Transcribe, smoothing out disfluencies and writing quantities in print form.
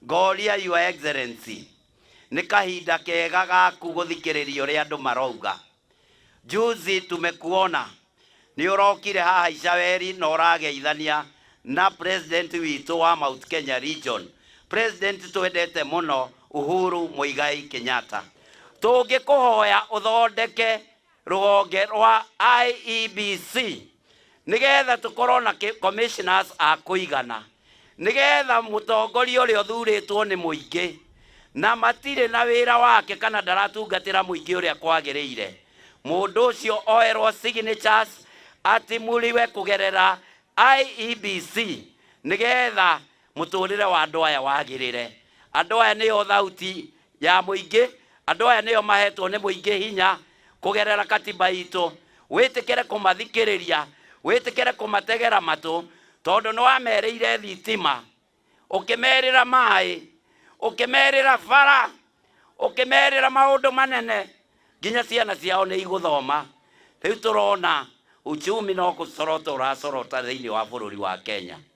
Ngoria Your Excellency, nĩ kahinda kega gaku gũthikĩrĩria ũrĩa andũ marauga. Juzi tumekuona nĩ ũrokire haha Icaweri na ũrageithania na president witũ wa Mount Kenya region, president twendete mũno, Uhuru Muigai Kenyatta. Tũngĩkũhoya ũthondeke rũhonge rwa IEBC nĩgetha tũkorwo na commissioners a kũigana, nĩgetha mũtongoria ũrĩa ũthurĩtwo nĩ mũingĩ na matirĩ na wĩra wake kana ndaratungatĩra mũingĩ ũrĩa kwagĩrĩire, mũndũ ũcio oerwo signatures atimuriwe kũgerera IEBC nĩgetha mũtũrĩre wa andũ aya wagĩrĩre. Andũ aya nĩo thauti ya mũingĩ, andũ aya nĩo mahetwo nĩ mũingĩ hinya kũgerera katiba itũ. Wĩtĩkĩre kũmathikĩrĩria, wĩtĩkĩre kũmategera matũ, tondũ nĩ wamerĩire thitima, ũkĩmerĩra maĩ, ũkĩmerĩra bara, ũkĩmerĩra maũndũ manene, nginya ciana ciao nĩ igũthoma. Rĩu tũrona uchumi no kũcorota ũracorota thĩinĩ wa bũrũri wa Kenya.